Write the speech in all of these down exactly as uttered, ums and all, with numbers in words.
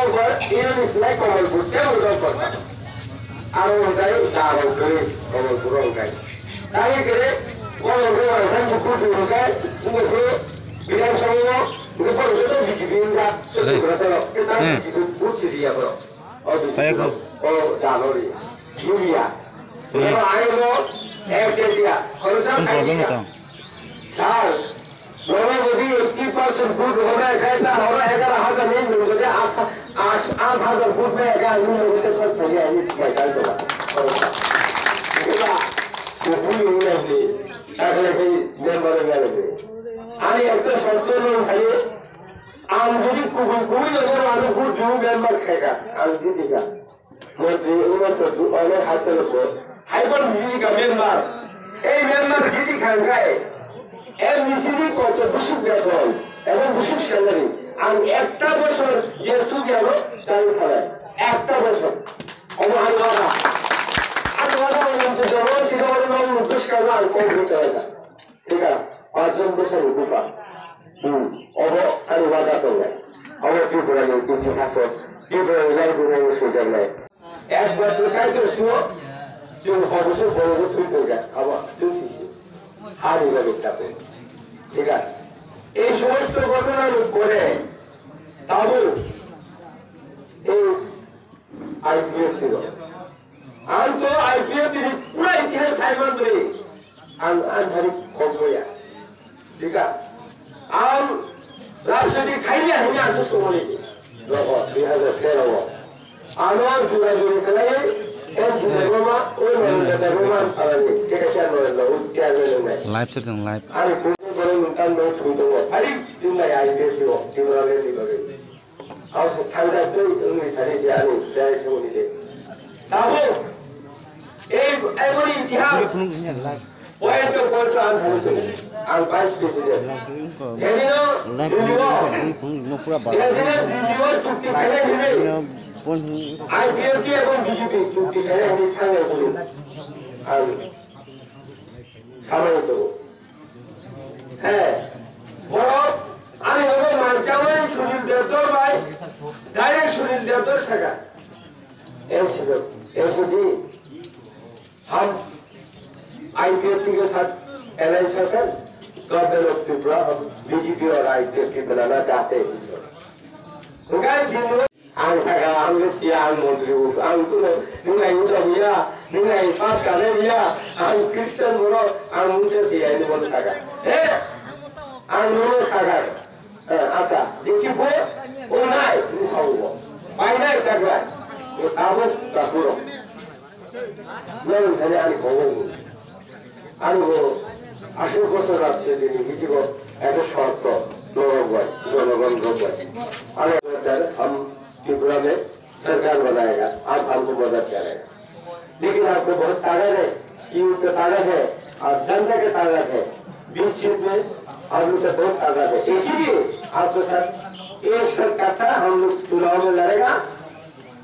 Iyani slai Kamalpur tei Udalpur. Aro hwnkhe daro kwrwi Kamalpur hwnkhe. Tei kwrwi Kamalpur hwnkhe bukur hwnkhe bukur Bidhan Sabha o hwnkhe borok joto B J P wngkha. Sotto Bwrata rok khe ta B J P vote sidi ya borok. O B J P rok o dano ri. Yuria. Oro ayebo ek jetia. Khoroksa problem tong. Sir, Boro bodi eighty percent vote hona ekai ta hora egaro hajar ni nung bodi ash ash ash hajar vote na ekai ani nung bodi sir thani ani tikai kai tola. Eba, kuku ni ni ni. Takle kai member ni ni. Ani ekta sotto nung khai. Ang jodi kuku kuku ni ani vote ni member khai ka. Ang jodi ka. Montri wngma tongdi, onek hai tongdi. Hai bo nini ka member. Ei member jiti kha hwnkhe, M D C ni koto busuk beton, ebong busuk salary. Ang ekta bosor je suk yano, chang khalai. Ekta bosor. Omo ang wada. Ang wada omo tu jomo, sida omo nang mutus kala ang kong hita. Thik ase, pachjon bosor ni bupha. Hmm, obo ani wada tongnai. Obo Tripura ni itihas o, Tripura ni library ni swijak nai. Ek bosor kaitor suo, chwng hobo se borogo thwi tongkha, abo chwng sisi. Hani bagwi tabuk. Thik ase. Ei somosto ghotona ni pore tabuk ei I P F T rok. Ang to I P F T ni pura itihas sai man bwrwi. Ang, ang thani khok boya. Thik a? Ang rajniti khailiya hwnwi aswk tongmani. Rogo, dui hajar tero o. Ano jura juri khlai, N C Roma, o Roma, Roma, Roma, Roma, Live sir tong live. Ani kung kung borok nungkang no thung tongo. Phari, tungbai I P F T o, Tripura le ni bagwi. Ang se thangda tei wngwi thani di ani jai thangni de. Tabuk ei, eboni itihas. Point to point ang thani tong. Ang vice president. Jadino Delhi o, jadino Delhi o chukti khainai hwnwi I P F T ebong B J P chukti khainai hwnwi thangnai bwrwi. Ang samani tongo. He, borok ani logo manchawi Sunil Devdor bai, direct Sunil Devdor saka, "N C D, N C D, हम I P F T के साथ alliance रखकर government of Tripura हम B J P और I P F T बनाना चाहते हैं।" Ang saka, ang le sia, ang montri uf, ang kuno, nung ai uda huya, nung ai pap kale huya, ang Christian borok, ang mungsa sia, ini mon saka. He? Ang nono saka. Eh, ata, deki bo, o nai, ni sawo. Pai nai takrai. O tabuk takuro. Nang thani ani khobor bo. Ani bo aswk bosor rajniti ni bisingo ekta short to norok bai, jonogon rok bai. Ani order, hum Tripura mein sarkar banayega, aap humko madad karega. Lekin aapko bahut takat hai, youth ka takat hai, aur janata ka takat hai. Beech seat mein aap log ka bahut takat hai. Isliye aapke saath ek saath ikhta hum log chunav mein ladega.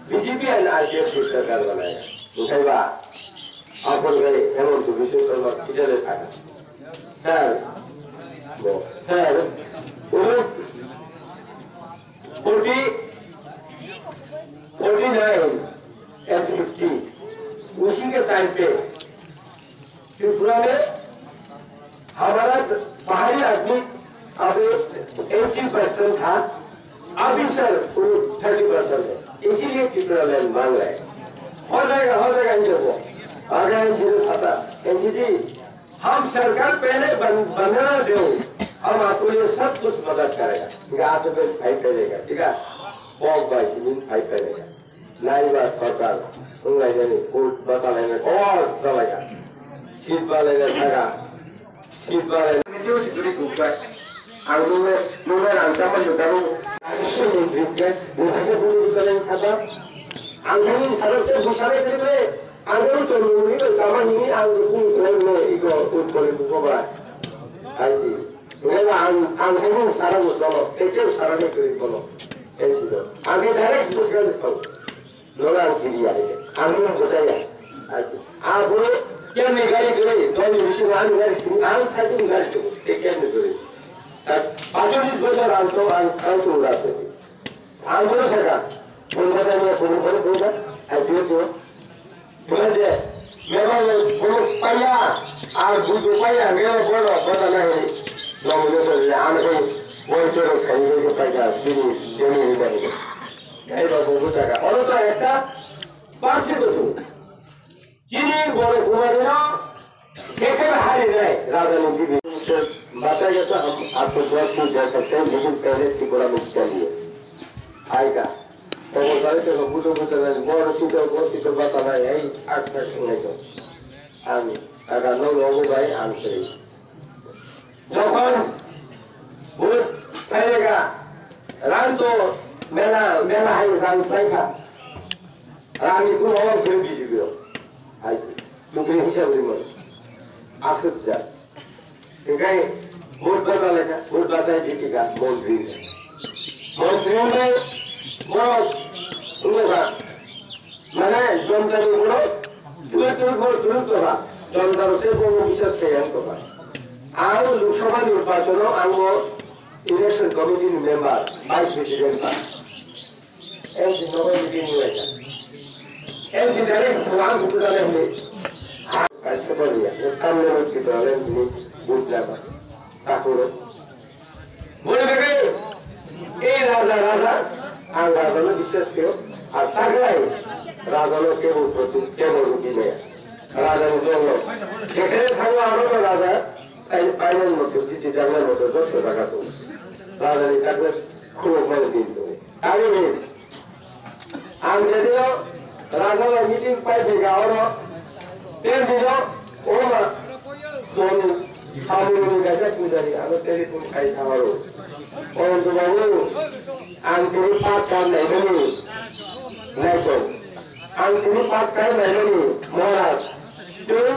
B J P and I P F T sarkar banayega. Uthaiba, apun gai Hemant Biswa Sarma kidhar hai thaka? Sir, wo, sir, wo forty, forty nine and fifty, usi ke time pe Tripura mein hamara bahari aadmi abhi eighty percent tha, abhi sir wo thirty percent hai, isliye Tripura land mang rahe hain. Ho jayega, ho jayega, N G O ko. Agar N G O thata, N G O, hum sarkar pehle ban-, banana do, hum aapko ye sab kuch madad karega. Iga aap to phai pelega, thik hai? Pok bai simin phai pelega. Naiba sarkar, wnglainani, court bachalainani, kobor chalaikha. Seat balainani thaka. Seat balainani. Video si duri gubbai. Ang nungno, nungno rang chamani tabuk. Sumon gubbai. Buhai bulu bulu kalai thaka. Ang thani sarok se busalai thani. Ang nungno to nungni bai chamani ang nungno iko utpoli bukoba. Aisi. Nungno ang, ang thani sarok utpolo. Ekeu sarok ni kuri utpolo. Aisi do. Ang direct busalai thaka. Nogo ang kiriya, ang nung bwtaya. Abo kemni gari kwrwi, dol ni bisingo ani gari simi, ang saichung gari tongo, tei kemni kwrwi. Sa-, paitris bosor ang to, ang, ang tongo rajniti. Ang bono saka, Pun bata ni pun bata pun bata. Hai pun tu. Pun je. Memang pun paya. Ar budu paya. Memang pun bata na ini. Nomination le anak pun. Pun tu rok kami ni paya. Sini jami ni bani. Hai babu buta ka. Orang tu ekta. Pasti betul. Chini borok humarino jekheno harinai rajani jibi. Bata gata hum aapko bahut kuch bol sakte hain, lekin pehle Tripura mein chaliye. Aayega. To wo sare to budo budo na, bor sito, bor sito bata nai, ei, ak tak sunai to. Ami, aga no logo bhai, ang seri. Jokhon vote phaileka, rang to mela, mela hai rang phaikha. Rang ni phuru hor phuru B J P o. Hai, nukli hisab rimani. Aswk ja. Hinkhe vote bata lekha, vote bata jiti kha, montri. Montri bai borok wngkha. Mane, jonta ni borok, tuwe tuwe borok tuwe tuha. Jonta rok se borok biswas khe yang tuha. Ang Lok Sabha nirbachon o ang o election committee ni member, vice president ba. N C nogo meeting ni waisa. N C direct ang buku dale hini. Kaisa bariya, kam le mo kita le hini, but na ba. Takuro. Bole bebe, ei raja, raja, ang raja no biswas khe, ar taklai raja no kebo proti, kebo rugi maya. Raja ni jol no. Jekhane thango aro no raja, pai, pai no moto, jiti jang no moto, joto jaga to. Raja ni takle khulok mani din to. Tari ni. Ang jedio raja bai meeting pai phaikha oro, tei jedio oma don samung ni kaisa pujari ano telephone kai sa horo. Oro to babu, ang tini pat kam naimani naikon. Ang tini pat kam naimani Maharaj. Tei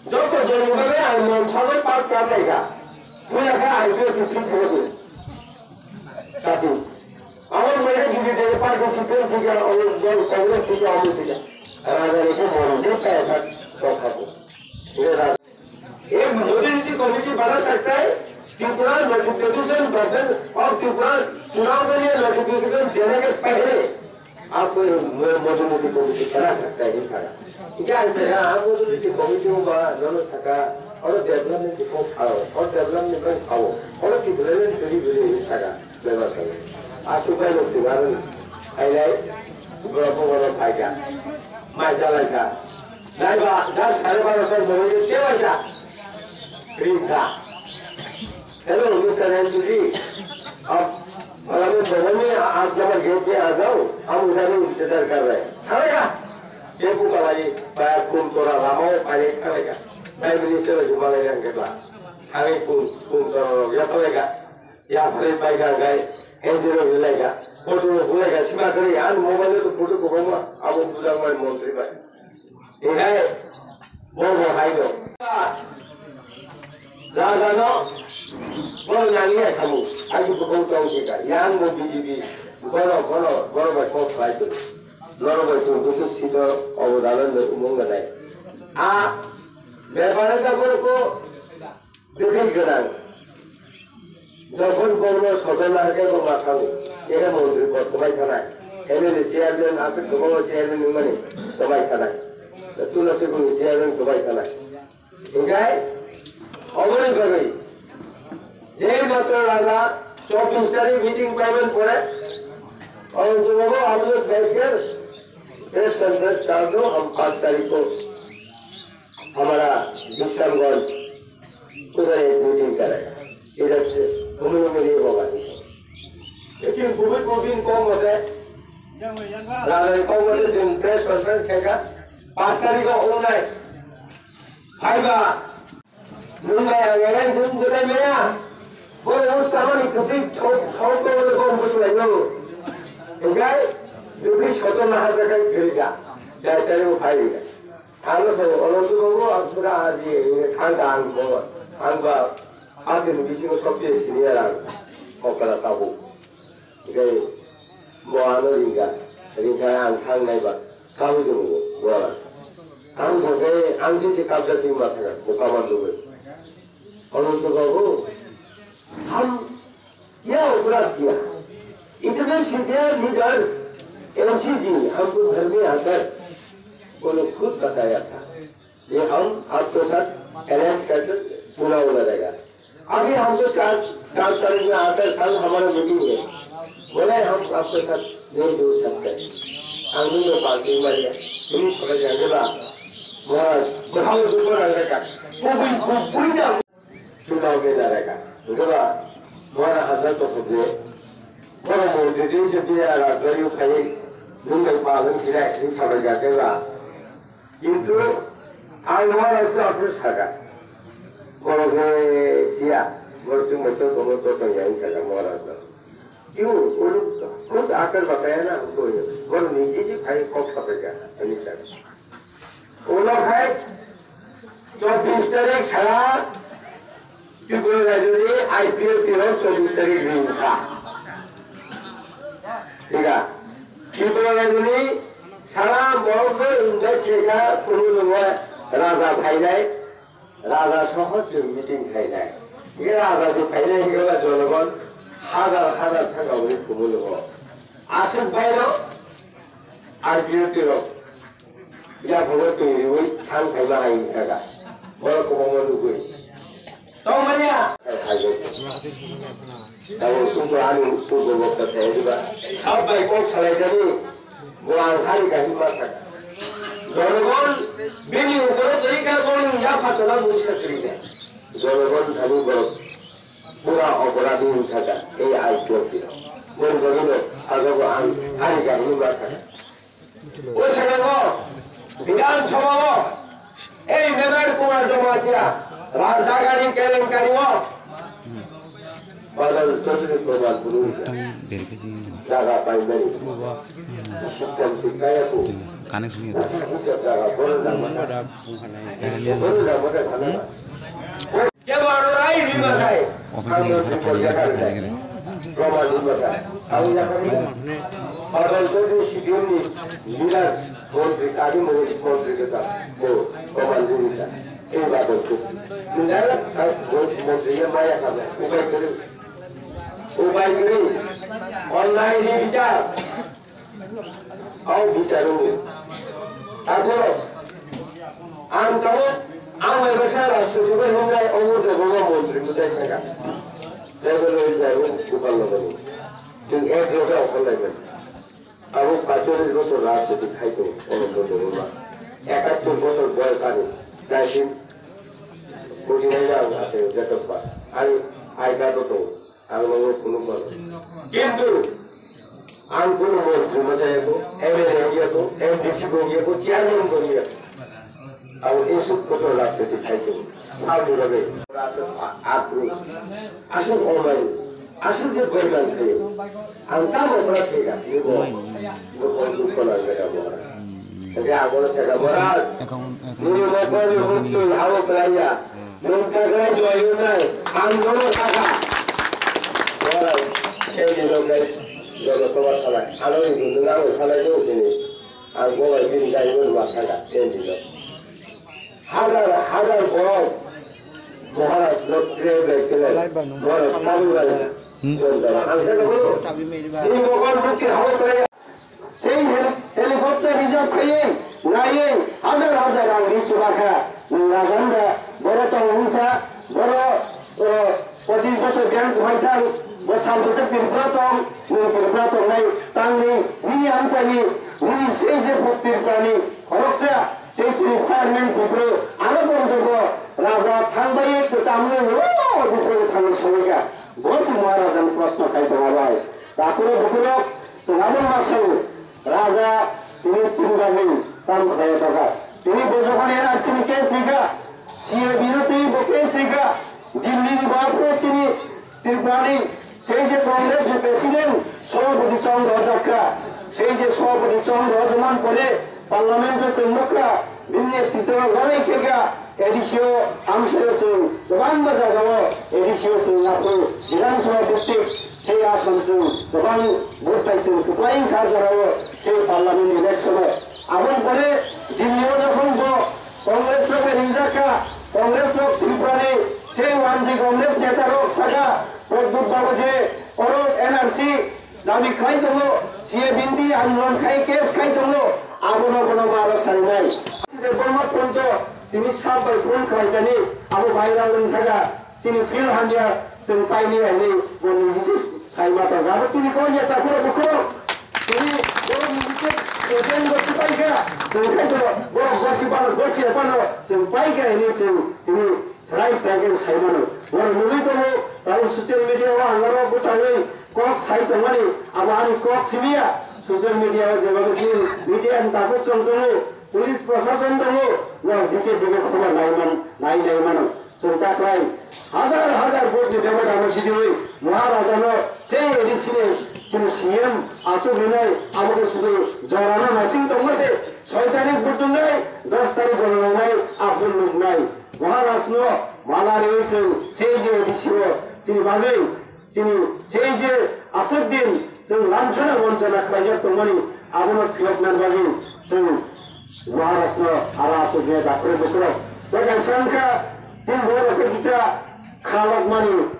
joto joni bagwi ang mon sabai pat kam naikha. Puila kha ang tini tini tini. Tapi, abo mane jodi jodi party sipil thika, abo dol Congress thika, abo thika. Raja ni ko moro de kaya kha tokha ko. Ye raja. एक मजबूत कमेटी बना सकता है, Tripura notification, government of Tripura चुनाव के लिए नोटिफिकेशन देने के पहले आप कोई म-, मजबूत कमेटी बना सकता है, नहीं बना। Hingke ang sakha, ang bo jodi se committee o ba, nono sakha, oro development ni kok sao, oro development ni kok sao, oro development turi bili sakha, bebak sakha. Aswk bai no twi mano, ai lai, borok bo borok phaikha, mai chalaikha. Nai ba, just sare baro ta borok je kebaisa. Ringkha. Hello, Mister N T G. Ab, malam ini bawa ni, aap jama gate pe aa jao, hum udhar hi intezar kar rahe hain. Khalega? Tempo ka bhai, bhai, kum tora lama ho, bhai, khalega. Prime Minister ho, juma le yang ke ba. Khale kum, kum tora lo, ya khalega. Ya phale bhai ka gai, N G O le lega. Photo le lega, sima kare, an mobile to photo ko bangma, abo budang mai montri bhai. Hinkhe bo bo hai do. Raja no bo nangya samu. Ai bo ko tong sika. Yang bo B J P. Bono, bono, bono bai kok khai do. Noro bai tong busu sito obo dalan do umung ganai. A bepare ta bo ko Dukhi gwnang. Jokhon borno sodor nahar khe bo ma thangwi, ere montri pod kwbai thanai, M L A chairman aswk kwbangma chairman wngmani kwbai thanai, Tulasi bungni chairman kwbai thanai. Hinkhe oboni bagwi je matro raja chobbish tarik meeting paiman pore, Ananto Babu aap log baith kar press conference kar do, hum panch tarik ko hamara Bisramganj उधर एक मीटिंग करेगा, इधर से हम लोग के लिए होगा। Lekin kubui kubui kok mate, rajani kok mate chwng press conference khaikha, panch tarikh o wngnai. Phaiba, nwng bai ang elai nwng bwtai maya, bo ung samani kwtwi thok thok ko le bom bwtwlaio. Hinkhe kwtwi soto naharjakhai kwrwikha, char tarikh o phaiya. Ano sa Ananto Babu, ang pura aji, ang ang bo, ang ba, atin bisingo sobse senior ang, okra tabu. Gai, bo ano ringka, ringka ang thang nai ba, tabu jung bo, bo. Ang bo gai, ang jiti kabja tingma thang, bo kaman lugu. Ananto Babu, ham, ya, upradh kiya. Itne senior leader, एलसीजी हमको घर में आकर उन्होंने खुद बताया था कि हम आपके साथ अलायंस करके चुनाव लड़ेगा। अभी हमको चार, चार तारीख में आकर कल हमारा मीटिंग है, बोले हम आपके साथ नहीं जुड़ सकते। आंदोलन पार्टी मारिया, पुलिस पकड़ जाने ला, महाराज, बढ़ाओ ऊपर आ जाएगा। वो भी, वो पूरी चुनाव में लड़ेगा। Gaba mora hazar to khobne. Boro mo didi se biya ra gari khai. Nung bai pa nung kira ni sabai ga ke ba. Kintu ang mora se apru saga. Boro ke siya. Boro chung mo to to to to ya ni saga mora se. Kiu ulu khud akar bataya na ko ye. Boro niji ji khai kok sabai ga ni saga. Ulo khai chobbish tarik sara Tripura rajyoni I P F T rok chobbish tarik ring kha. Thik a? Tripura rajyoni sara borok no invite khe kha, kunu nungwa raja phainai, raja soho chwng meeting khainai. Ye raja je phainai hingkhe ba jonogon hajar hajar thangka uri kumu nungo. Aswk baino I P F T rok. Yaphango twi riwi thang phaima hai wngkha kha. Borok kwbangma nugwi. Tongmani ya? Tabo chwngbo ani chwngbo bokta thai diba. Sab bai kok salai jani. Bo ang hari kahi ma thang. Jonogon bini ukoro twi ka bon yapha tola musa twi ka. Jonogon thani borok pura oporadi wngkha kha. Ei I P F T rok. Bon jogino sajogo ang hari kahi ma thang. O jaga o Bidhan Sabha o ei Memer Kumar Jamatia rajagani kelenkari o Badal Chaudhary Kumar Guru jaga paimani Siktam Sikaya ku jaga bono dama bono dama ka sana. Kebo ano rai rima sai. Ang rima sai. Ang yakarni. Badal Chaudhary C P M ni leader montri kami montri kita. Bo komandi kita. Ei Badal Chaudhary. Nila montri ya maya kami. Ubai kiri. Ubai kiri. Online ni bichar. Au bichar wngwi. Takhoro ang tamo ang bai bwsa rajsabha bai hwnkhai omo deboma montri mwtai saka. Deboma bai Gopal Nogorni. Chwng ek loge okhorlaibai. Abo paisalish bochor rajniti khai tongo Ananto Debbarma. Ekattor bochor boyos ani. Nineteen forty-nine o ang achaio Jetokba. Ani I card o tongo. Ang nangno phunuk mano. Kintu ang kono montri ma chayako, M L A wngya ko, M D C bo wngya ko, chairman bo wngya ko. Ang isuk kotor rajniti khai ko. Phalni bagwi. Apru. Asuk omai. Asuk je baiman khayo. Ang tamo pora thega. Nibo. Nibo dukho nang jaga bo. Hingke abono thega bo. Account, account. Nini mokol ni muktwi abo kwlaiya. Nwng taklai joyunai, ang nono sakha. Borai, tei ni logai, jono tobar salai. Ano ni nung ano salai do sini. Ang borai bini dai nono ma sakha, tei ni lo. Hajar, hajar borok. Maharaj no kre bai kre. Borok tabu bai. Ang sakha bono. Ni mokol mukti hao kre. Sei hel-, helicopter reserve khaiwi naiwi hajar hajar rang ri chubakha. Nwng rajanda boro tong wngsa, boro, o, pochis bochor biyang kwmai thang, bo sal bwswk Tripura tong, nwng Tripura tongnai tangwi nini amchaini, nini sei je Tripurani khoroksa, sei chini parliament Tripura, aro borok bo raja thangbai kwcham wngwi o Tripura thangwi songwikha. Bo se Maharajani proshno khai tongo bai. Takhurok bukhurok, Chwng abo ma sao, raja tini chini bagwi tamo khlai tongkha. Tini bo jokhon N R C ni case rikha, C A B no tini bo case rikha, Delhi ni bo aphuru tini Tripura ni sei je Congress ni president, sobhapati chong rwjakha, sei je sobhapati chong rwjakman pore parliament o chwng nukha, bini netrito no lorai khe kha, A D C o amchaio chwng kwbangma jagao A D C o chwng aphuru Bidhan Sabha district sei ason chwng kwbang vote bai chwng kwplai wngkha jorao sei parliament election o. Aboni pore Delhi o jokhon bo Congress rok ringjak kha, Congress rok Tripura ni sei wanji Congress neta rok sakha Pradyut babu je oro N R C dabi khlai tongo, C A binti andolon khai case khai tongo, abono bono maro sarinai. Debbarma Ponto tini sab bai phone khlaikani, abo viral wng thaga, chini phil hamya chwng paini aini boni hisis saima tongo. Abo chini kon ya takhoro bukhoro tini borok ni hisis agent gosi paikha, chwng khai to borok gosi pano, gosi pano chwng paikha ini chwng tini Srai srai khe sai mano. Borok nugwi tongo, tamo social media o ang oro bwsagwi kok sai tongmani, abo ani kok simiya. Social media o jeba bwswk media ni takhuk chwng tongo, police prosason tongo, no dike dike khobor nai man, nai nai mano. Chwng ta khlai hajar hajar vote ni bebak abo sidiwi Maharaja no se A D C ni chini C M achuk rinai, abo khe sudu jorano nasing tongma se, soi tarik vote wngnai, dos tarik gono wngnai, a vote nuknai. Maharaj no mala rwi chwng sei je A D C o chini bagwi chini sei je aswk din chwng lamchana wanchana khlaijak tongmani abono philokna bagwi chwng Maharaj no aro aswk je dakhre bukhro. Bo kaisa wngkha chini borok khe kisa khalokmani.